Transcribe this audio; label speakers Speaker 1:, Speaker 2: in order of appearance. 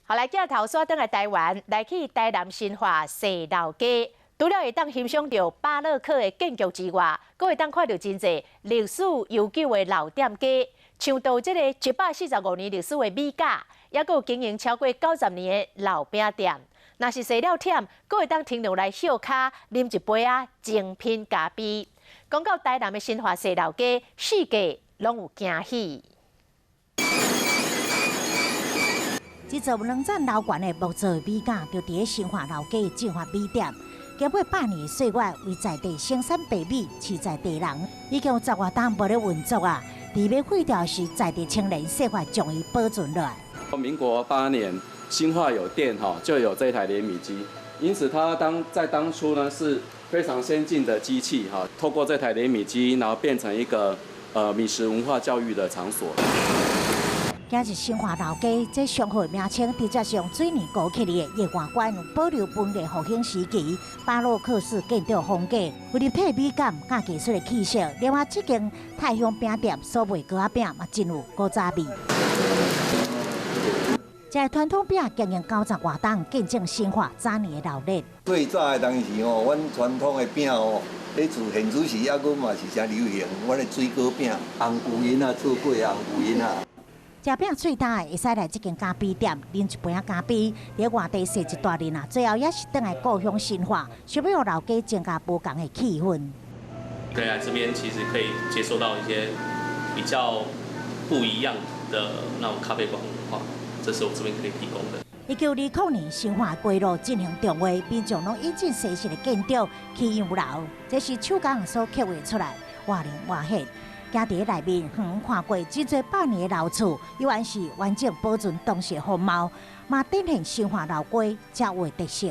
Speaker 1: 好，來鏡頭煞轉來台灣，來去台南新化踅老街，除了會當欣賞著巴洛克的建築之外，閣會當看著真濟歷史悠久的老店家，像著這個145年歷史的米甲，抑閣有經營超過90年的老餅店。若是踅了忝，閣會當停落來歇跤，啉一杯仔精品咖啡。講到台南的新化踅老街，四界攏有驚喜。
Speaker 2: 這座兩層樓懸的木造米甲，就佇咧新化老街的正發米店。經過百年歲月，為在地生產白米，飼在地人，已經有十外冬無咧運作啊。佇欲廢掉時，在地青年設法將伊保存落來。
Speaker 3: 民國8年，新化有電哈，就有這台碾米機，因此它當在當初呢是非常先進的機器哈。透過這台碾米機，然後變成一個米食文化教育的場所。
Speaker 2: 今日新化老街，這商號名稱直接是用水泥糊起來的，伊外觀保留文藝復興時期巴洛克式建築風格，有立體美感佮藝術的氣息。另外，這間泰香餅店所賣糕仔餅嘛，真有古早味。這個傳統餅經營90外冬，見證新化早年的鬧熱。
Speaker 4: 最早的當時吼，阮傳統的餅吼，咧自現此時猶閣嘛是誠流行，阮的水果餅、紅龜蠅仔做粿紅龜蠅仔。
Speaker 2: 食餅喙焦的，會使來這間咖啡店啉一杯仔咖啡，佇外地踅一大輪啊，最後也是轉來故鄉新化，想欲予老街增加無仝的氣氛。
Speaker 5: 對啊，這邊其實可以接受到一些比較不一樣的那種咖啡館文化，這是我這邊可以提供的。
Speaker 2: 1920年，新化街路進行重劃，民眾攏引進西式的建築起洋樓，這是手工所刻畫出來，活靈活現。行佇咧內面，遠看過真濟百年的老厝，依然是完整保存當時的風貌，嘛展現新化老街才有的特色。